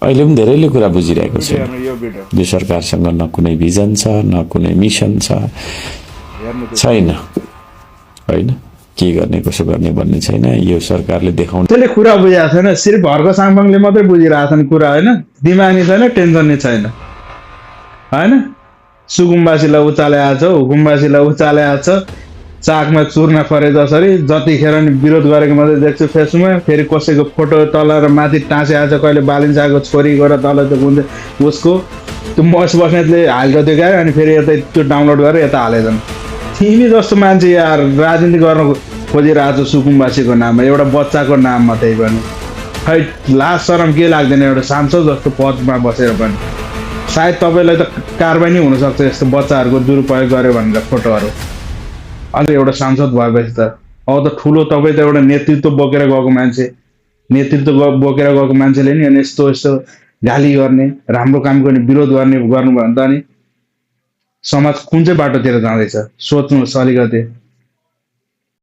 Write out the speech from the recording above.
अहिले पनि धेरैले कुरा बुझिरहेको भिडियो छैन हेर्नु यो भिडियो यो सरकारसँग न कुनै भिजन छ न कुनै मिसन छ हेर्नु त्यो। छैन होइन के गर्ने कसो गर्ने भन्ने छैन यो सरकारले देखाउनु त्यसले कुरा बुझाएको छैन सिर्फ हर्क साङपाङले मात्रै बुझिरहेको छन् कुरा होइन दिमाग नि छैन टेन्सन नि छैन होइन सुकुम्बासीलाई उचाले आएको छ हुकुमबासीलाई उचाले आएको छ चाकमा चुर्न परे जसरी जतिखेर नि विरोध गरेको मात्रै देख्छु फेसबुकमा फेरि कसैको फोटो तल र माथि टाँसे आएको छ कहिले बालिन्साको छोरी गएर तल त्यो कुन चाहिँ उसको त्यो मस बस्नेतले हाल्छ त्यो गायो अनि फेरि यतै त्यो डाउनलोड गरेर यता हालेछन् तिमी जस्तो मान्छे यार राजनीति गर्न खोजिरहेको छ सुकुम्बासीको नाममा एउटा बच्चाको नाममा त्यही पनि खै लाज शरम के लाग्दैन एउटा सांसद जस्तो पदमा बसेर पनि सायद तपाईँलाई त कारबाही नै हुनसक्छ यस्तो बच्चाहरूको दुरुपयोग गर्यो भनेर फोटोहरू अन्त एउटा सांसद भएपछि त अब त ठुलो तपाईँ त एउटा नेतृत्व बोकेर गएको मान्छे नेतृत्व बोकेर गएको मान्छेले नि अनि यस्तो यस्तो गाली गर्ने राम्रो काम गर्ने विरोध गर्ने गर्नुभयो भने त अनि समाज कुन चाहिँ बाटोतिर जाँदैछ सोच्नुहोस् अलिकति